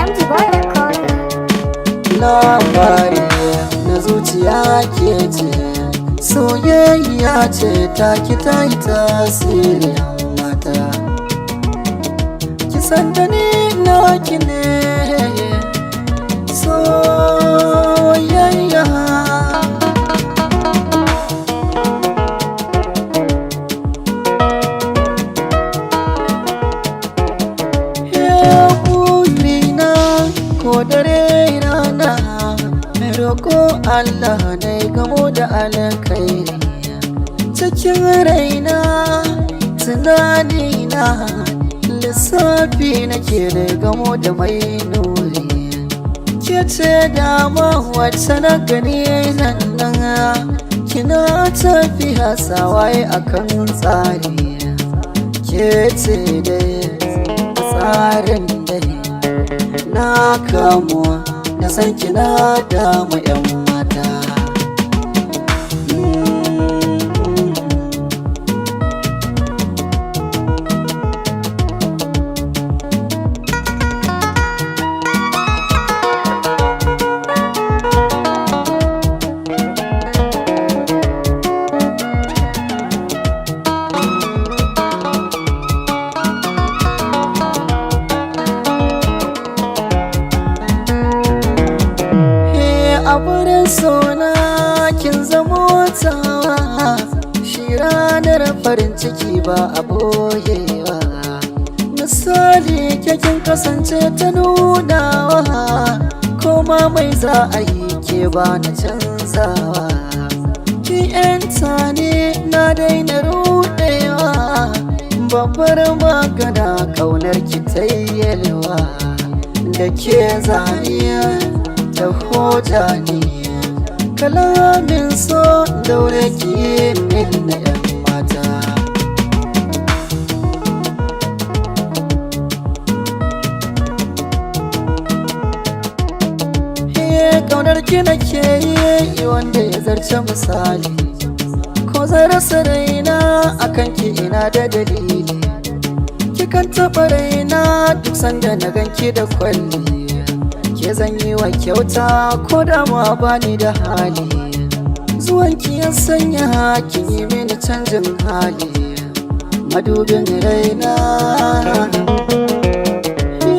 MG Boy Recorder. Labari na zuciya ke ce, soyayya ce ta ki ta yi tasiri mata. Ki san da ni naki ne, soyayya. Burina ko dare rana, roko Allah na gamo da alkhairi. Cikin raina, tunanina, lissafi nake da gamo da mai nuri. Ke ce dama wacce na gani nan nan, kina tafiya sawaye akan tsari. Ke ce dai tsarin dai na kamo na san kina damu 'yan mata. He a wurin sona kin zamo tawa, shi ranar farin ciki ba a boyewa. Misali ke kin kasance ta nunawa, koma mai za a yi ke ba na canzawa. Ki 'yanta ne na daina rudewa, babbar magana kaunar ki tayyelwa. Da ke zaniya ta hoja ne, kalamin so daure ki min na 'yan mata. Kaunar ki nake yi wanda ya zarce misali, ko zan rasa raina akan ki ina da dalili. Kikan taɓa raina duk sanda na ganki da kwalli, ke zan yi wa kyauta ko da ma bani da hali. Zuwanki ya sanya kin yi mini canjin hali, madubin raina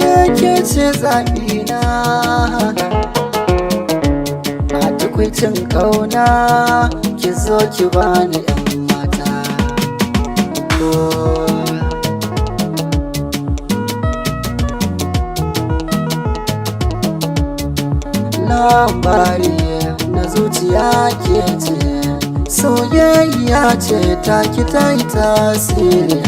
yake ce zaɓina. A tukwicin ƙauna ki zo ki bani 'yan mata. Oh. Labari na zuciya ke ce, soyayya ce ta ki ta yi tasiri.